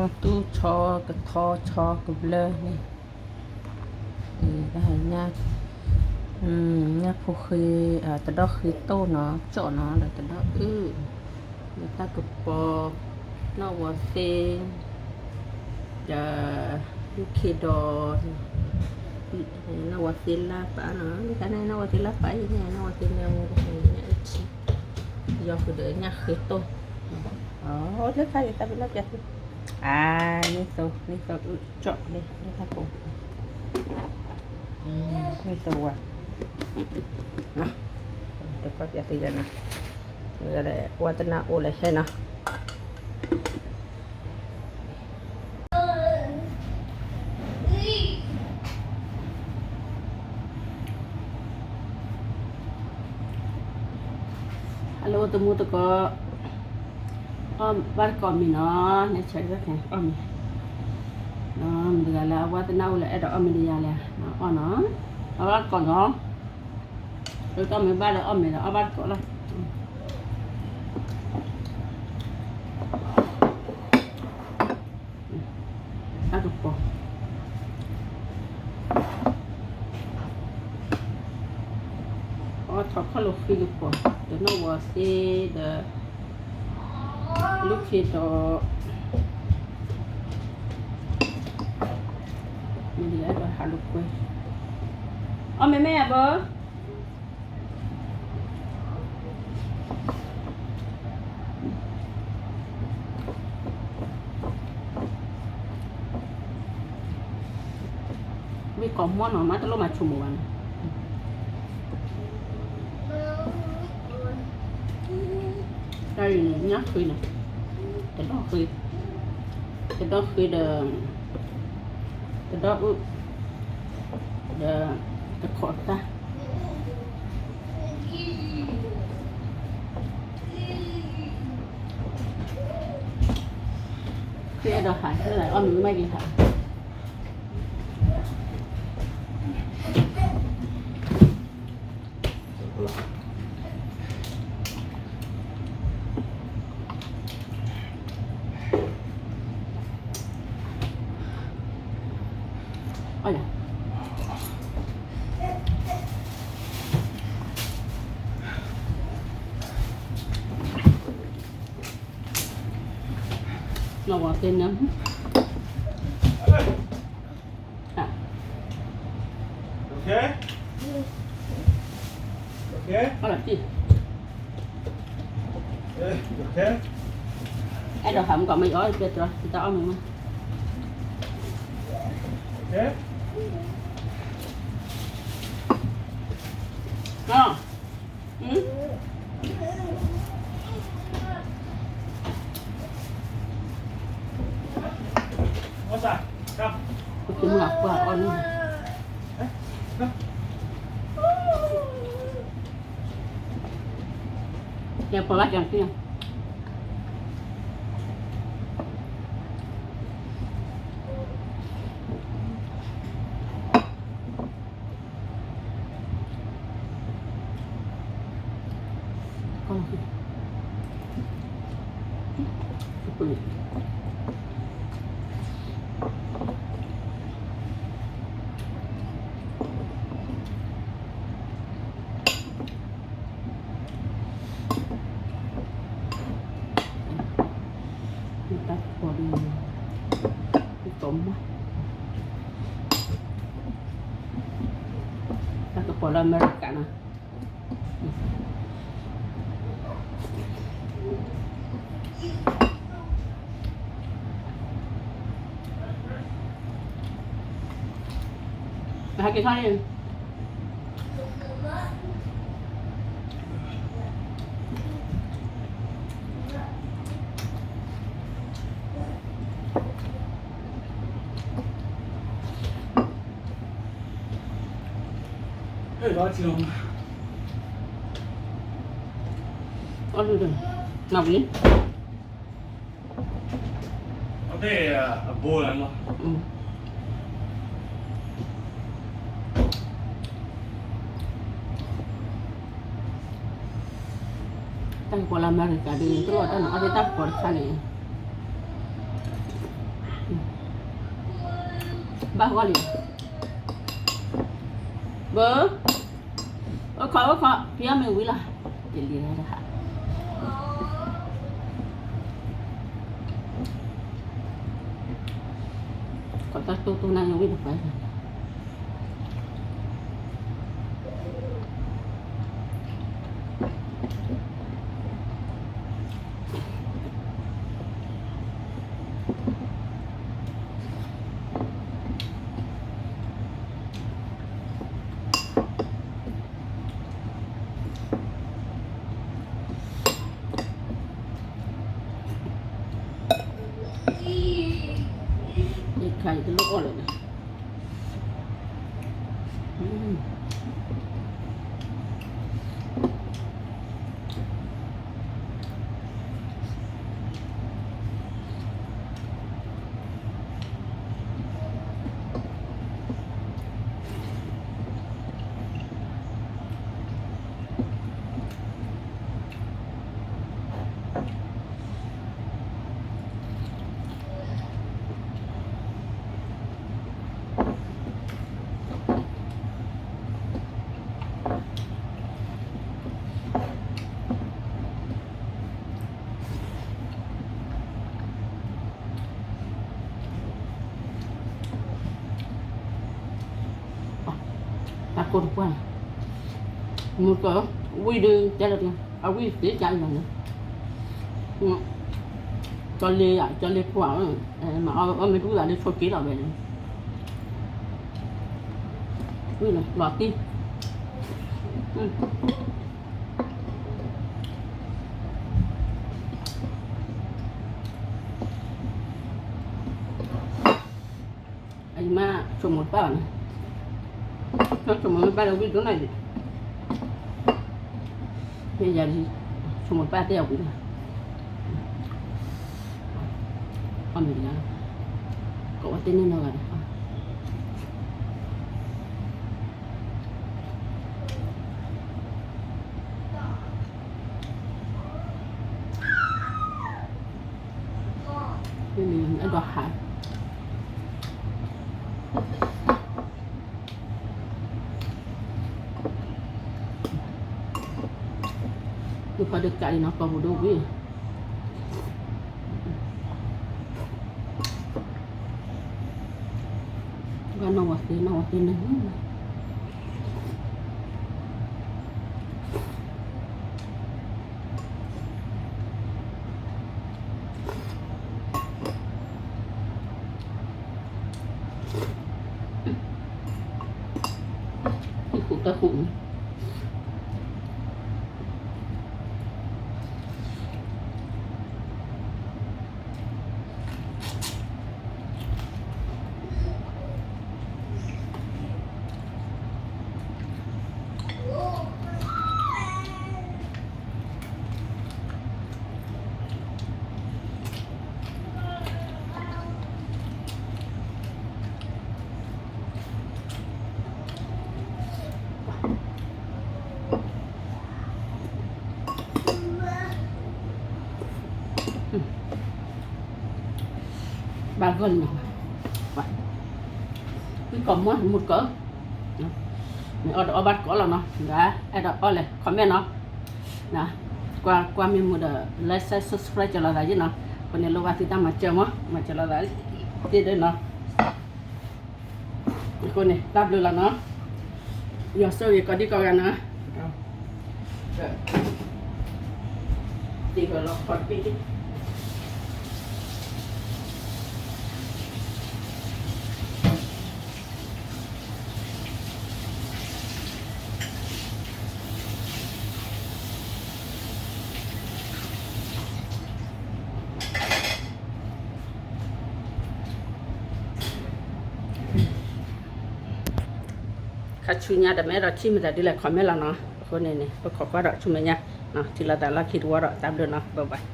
တူၢ်ဆီကထီဆီကဘျၢန့ၣ်, တၢ်ဟဲညၣ်, ညၣ်ဖိဃ့, တဒီၣ်ဃ့တိၢ်နီၤ, ကၠီၣ်နီၤ, ဒီးတဒီၣ်အုၣ်, ဒီးတၢ်ကပီၤ, နီၣ်ဝီၤသ့, ဒီး ယူၢ်ခ့ဒီး, နီၣ်ဝီၤသ့လၢပာ်နီၤ, လၢတၢ်န့ၣ် နီၣ်ဝီၤသ့လၢပာ်အံၤန့ၣ် နီၣ်ဝီၤသ့လၢမူတဟဲညၣ်အုၣ်ထံ, ယီၤဃုာ်ဒီးညၣ်ဃ့တိၢ်, အိၣ်လၢခါယသးပ့ၤနီၣ်ပၠးသု, အါ, နံၣ်သိ, နံၣ်သိအုၣ်ကၠီၣ်လၢတၢ်ပူၤ, နံၣ်သိဝါ, တကွၢ်ပၠးသုယၤနီၤ, ဝဲဒၣ်ဝါသနၢ်အိၣ်လၢဟဲနီၤ. Hello တမူတကိး, အီၣ်ဘၣ်တကိးမံၤနီၤ, နဲဆဲးကဲအီၣ်မံၤ, မတၤတဂၤလၢအဝါသနၢ်အိၣ်လၢအဲၣ်ဒိးအီၣ်မ့ၤဒီးယၤလဲၣ်, အီၣ်နီၤ, အီၣ်ဘၣ်တကိးနီၤ, တမ့ၢ်ဘၣ်ဒီးအီၣ်မ့ၤဒီးအီၣ်ဘၣ်တကိးလီၤ. တၢ်ကပီၤ, အီၣ်ထီၣ်ခီၣ်လိာ်ဃံကပီၤ, ဒီးနီၣ်ဝီၤသ့ဒီး လူၢ်ခ့ဒီး, မ့ၢ်ဒ်လဲၣ်ဒီးဟးလိာ်ကွဲ, အီၣ်မ့ၤမ့ၢ်ယၤဘၣ်. မ့ၢ်ကိးမီၢ်နီၤ မ့တလိၣ်မၤဆိကမိၣ်ဘၣ်န့ၣ်, တၢ်အံၤန့ၣ် ညၣ်ဃ့န့ၣ်, တဒီၣ်ဃ့, တဒီၣ်ဃ့ဒီး တဒီၣ်အုၣ်, ဒီးတခိးတၢ်, ဃ့အဲၣ်ဒိးဟး အီၣ်မ့ၤမ့ၢ်က့ၤဟး. နီၢ်ဝီၤသ့န့ၣ်, အဲၣ်ဒိးဟးမ့ၢ်ကီးမ့ၢ်အီၣ် ပျဲတြီ တၢ်အီၣ်မ့ၢ်မ့ၢ် လဲၤပှၤဘၣ်ကၠီၤသ့ၣ် တၢ်ကပီၤဒ် ကပီၤမး တၢ်ကပီၤလၢအမဲရကၤနီၤ ဟဲက့ၤထီၣ်န့ၣ် အီၣ်ဒုးဒီး နီၢ်ဝံၤ အဘိလီၤ တၢ်ကပီၤလၢအမဲရကၤဒ် တလိၣ်တၢ်နီၤ အီၣ်သ့ၣ်တၢ်ကပီၤတခါန့ၣ် ဘၣ်ဂီၢ်လံ, ဘၣ်, အိၣ်ခိး အိၣ်ခိး ဖံအီၣ်မ့ၤဝံၤလီၤ, ယလံၤတဟး, ခိးတၢ်တိၢ်တိၢ်နၢ်ဝံၣ်တပှဲၤ ယခါယတလိၣ်အီၣ်လၢၤဘၣ်. တၢ်ကိၢ်တပှၢ်, မုၢ်ကၢ, ဝံၣ်ဒုးကဲလၢ, အဝံၣ်သ့ကၢ်အံၤန့ၣ်, ကၠီလ့, ကၠီလ့ဖိဧၢ, မၤအီၣ်မ့ၢ်တဝံၣ်ဘၣ်လၢဆိက့လီၤဝဲန့ၣ်, ဝံၣ်လီၤတံၢ် အံၤမ့ၢ်ဆိမိၣ်တပၣ်ဘၣ်န့ၣ်, ဆိမိၣ်မ့ၢ်ဘၣ်လၢဝံၣ်ဒိၣ်နီၢ်ယံၤ, မ့ၢ်ယၤဒ်, ဆိမိၣ်တပၣ်တဲအဝံၣ်လီၤ, အမ့ၢ်လၢ, ကိးဝဲတန့ၢ်နီတဂၤဒီး အဒိးဟး, ဒုးဖီဒုးကးလံနီၤ ကိာ်ပူၤဒိၣ်ဝံၤ, ဘၣ်နီၢ်ဝဲသ့ နီၢ်ဝဲသ့န့ၣ် တၢ်ဃူတၢ်ဃူန့ၣ် ဘၣ်ဂီၢ်လံနီၤ, ဝံၣ်ကိးမူၢ်မုၢ်ကၢ, မ့ၢ်အီၣ်ဒီးအီၣ်ဘၣ်တကိးလီၤနီၤ, ဒီးအဲၣ်ဒိးအီၣ်လဲၣ် comment နီၤ, ကွၢ်ကွၢ်မ့ၢ်မုာ်ဒီး like share subscribe ကၢၤလီၤသးယ့ၣ်နီၤ, အဃိန့ၣ်လိၣ်ဘၣ်သုတၢ်မၤစၢၤမး မၤစၢၤလီၤသးတ့ၢ်ဒီးနီၤ. အဃိန့ၣ် တၢ်ဘျုးလီၤနီၤ, ယွၤဆိၣ်ဂ့ၤကိးဒံကိးဂၤနီၤ, တ့ၢ်လီၤခီတဘ့ၣ် ခါဆူညါဒီးမ့ၢ်အဲၣ်ဒိးထံၣ်မတၤဒ်လဲၣ် comment လီၤနီၤ, အဃိန့ၣ်န့ၣ် ပခိးကွၢ်ဒီးဆူမဲာ်ညါ, ထံၣ်လိာ်သးလီၢ်ခံတဝီဒီး တၢ်ဘျုးနီၤ, bye bye.